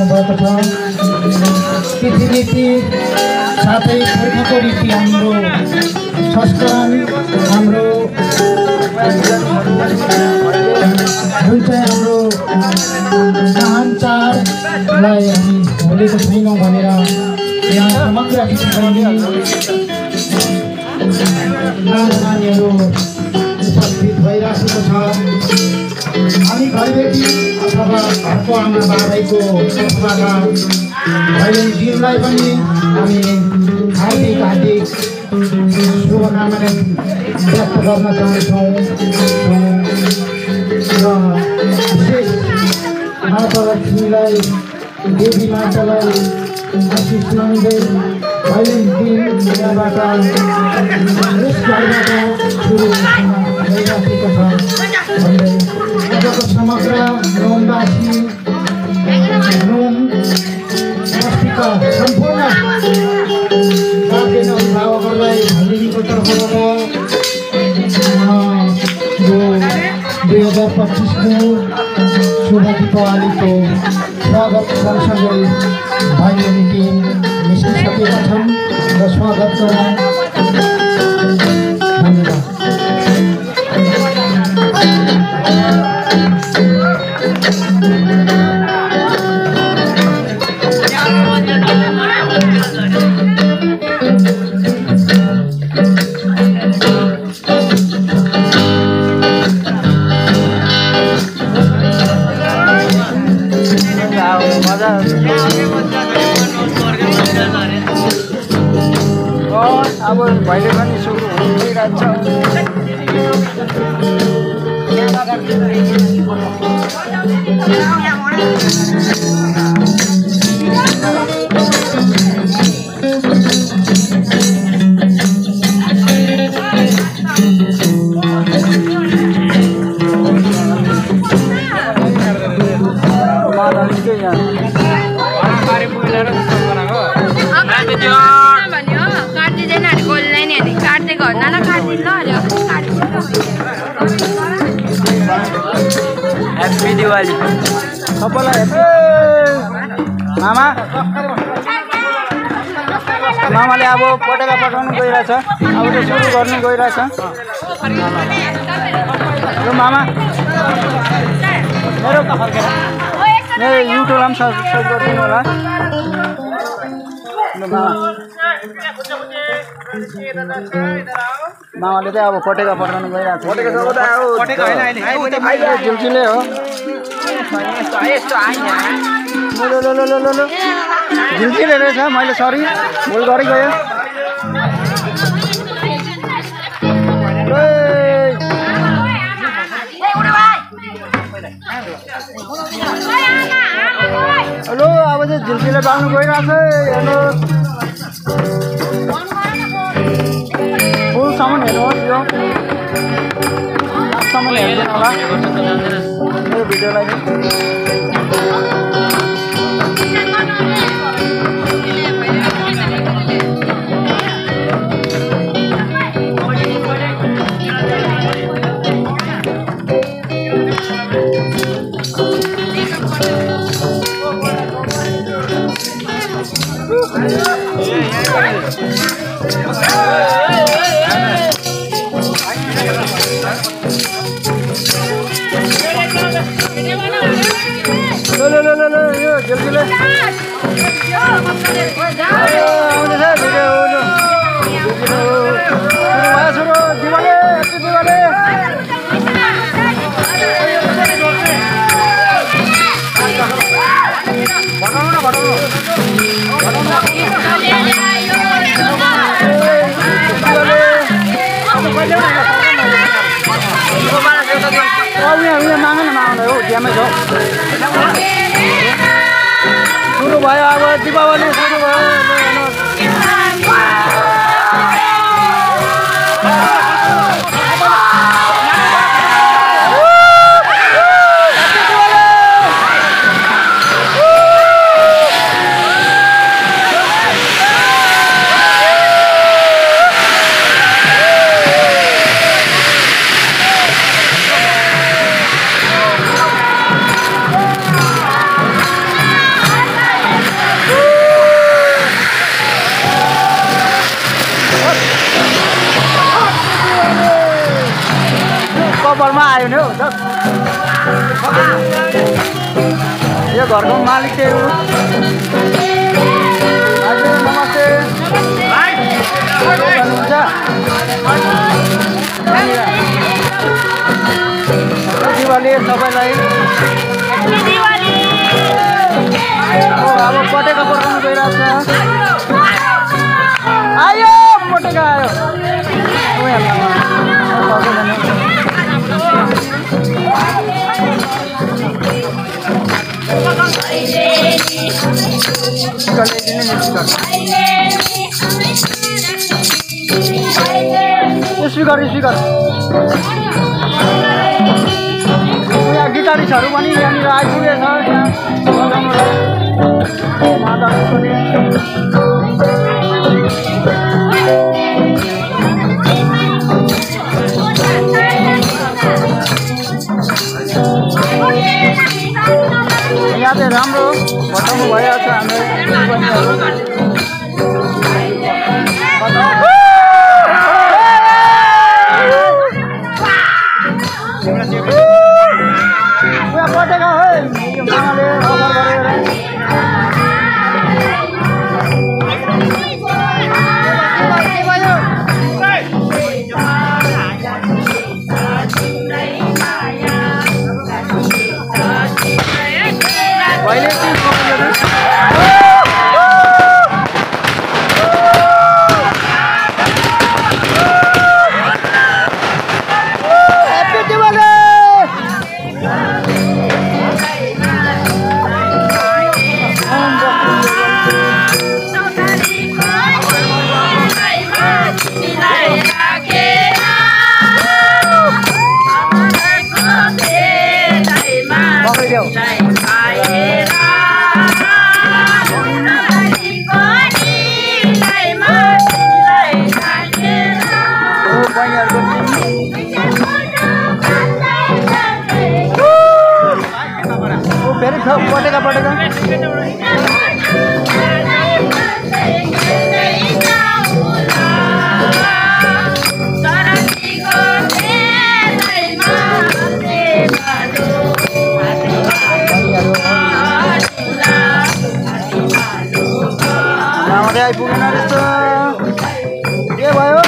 भएको छ। तिथिनीति साथै पुर्खाको रीति हाम्रो संस्करण हाम्रो जुन चाहिँ हाम्रो महान चाडलाई हामी भुलेको छैनौँ भनेर यहाँ समग्र नानीहरू उपस्थित भइरहेको छ। हामी घरबेटी अथवा घरको आमा बाबाको तर्फबाट भैलेनी टिमलाई पनि हामी हार्दिक शुभकामना व्यक्त गर्न चाहन्छौँ र विशेष माता लक्ष्मीलाई देवी मातालाई आशिष माग्दै भैलेनी टिम यहाँबाट यस घरबाट सुरु भइरहेको छ भन्दै आजको समग्र गाउँवासी गाउँ बस्तीका सम्पूर्ण गार्जेन अभिभावकहरूलाई भैलेनीको तर्फबाट यो 2025को शुभ दीपावलीको स्वागत सँगसँगै भैलेनी टिम निस्किसकेका छन् र स्वागत गरौँ। धन्यवाद। अब भैले पनि सुरु भइरहेछ। हैप्पी दिवाली सबैलाई। मामाले अब पटेका पठाउनु गइरहेछ। अब चाहिँ सुरु गर्नु गइरहेछ। यो मामा मेरो युट्युबमा पनि सब्सक्राइब गरिदिनु होला। मामाले चाहिँ अब पटेका पठाउनु गइरहेछ। झुल्चुले हो झुल्चुले रहेछ। मैले सरी भुल गरि गयो। हेलो अब चाहिँ झुल्चुले बाल्नु गइरहेछ। हेर्नु फुलसम्म हेर्नुहोस्। यो लास्टसम्म हेर्दैन होला मेरो भिडियोलाई। यो झुल्चुले सुरु भयो। अब दीपावली सुरु भयो। घरमा आयो नि हौ यो घरको मालिक चाहिँ हो हजुर नमस्ते हुनुहुन्छ दिवाली सबैलाई अब पटेका पड्काउनु गइरहेको छ आयो पटेका आयो स्पिकर यहाँ गिटारिस्टहरू पनि यहाँनिर आइपुगेछ यहाँ बजाउनुलाई मादल पनि यहाँ चाहिँ राम्रो बताउनु भइरहेको छ हाम्रो पटेका है यो मामाले अफर गरेर पटेका राम्रै आइपुगेन रहेछ के भयो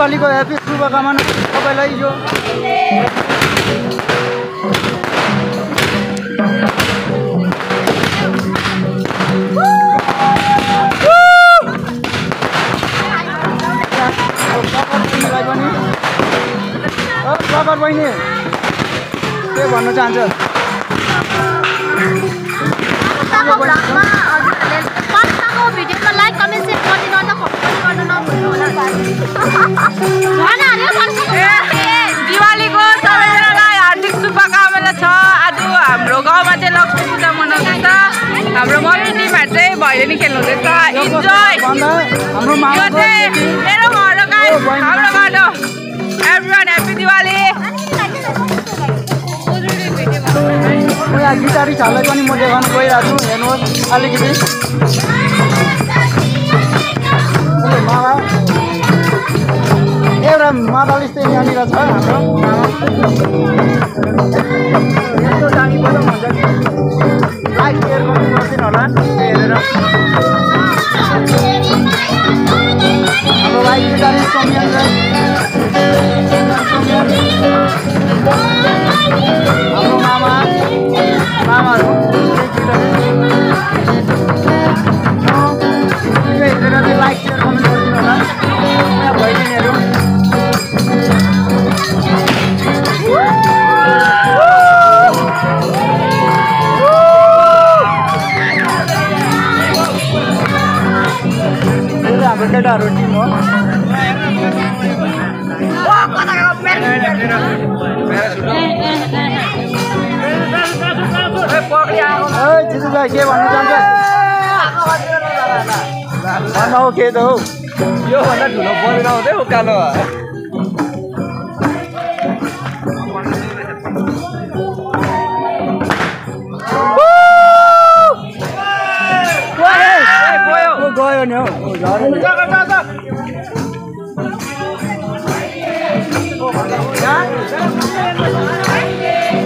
दिवालीको ह्यापी शुभकामना सबैलाई यो प्रकट बहिनी के भन्न चाहन्छ भिडियोमा लाइक कमेन्ट सेयर दिवालीको सबैजनालाई हार्दिक शुभकामना छ। आज हाम्रो गाउँमा चाहिँ लक्ष्मी पूजा मनाउँदैछ। हाम्रो मम्मी टिमहरू चाहिँ भैलेनी खेल्नुहुँदैछ। इन्जोय। यो चाहिँ मेरो घरको हाम्रो घर हो। Everyone happy Diwali. यहाँ गिटारिस्टहरूलाई पनि म देखाउन गइरहेको छु हेर्नुहोस् अलिकति माला एउटा मादलिस्ट यहाँनिर छ हाम्रो यस्तो दामी बजाउनु हुन्छ कि लाइक सेयर गर्नु पर्दैन होला हेरेर हाम्रो भाइ गिटारिस्ट कमियन हाम्रो मामाहरू जिजुभाइ के भन्नु चाहन्छ भन्नु के त हौ योभन्दा ठुलो बलेर आउँदै उकालो गयो नि हौ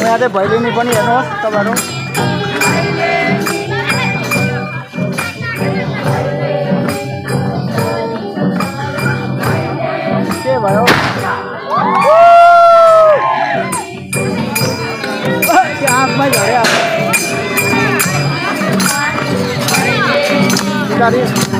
यहाँ चाहिँ भैलेनी पनि हेर्नुहोस् तपाईँहरू के भयो आँखमै झऱ्यो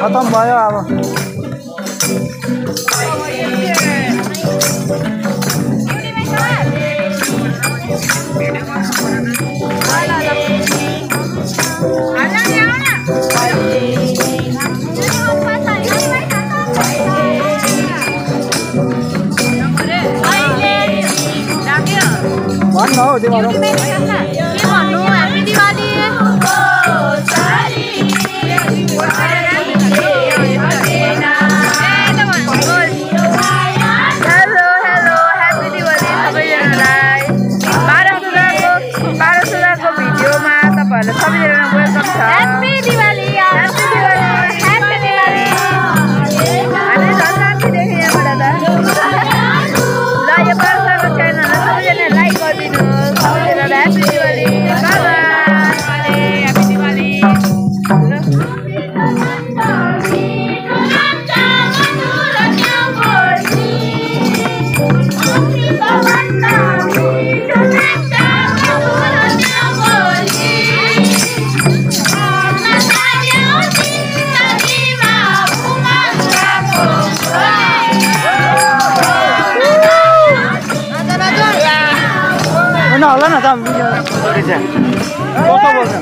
खतम भयो अब भन्नु हौ तिम्रो के भन्नु happy Diwali hello hello happy Diwali सबैजनालाई बाह्रसुराको भिडियोमा तपाईँहरूलाई सबैजनालाई वेलकम छ happy Diwali happy Diwali happy Diwali हामी झन् राति देखेँ यहाँबाट त ल यो बाह्रसुराको च्यानललाई सबैजनाले लाइक गरिदिनुहोस् सबैजनालाई ह्यापी दिवाली ह्यापी दिवाली होला न त भिडियो कसो बोल्छ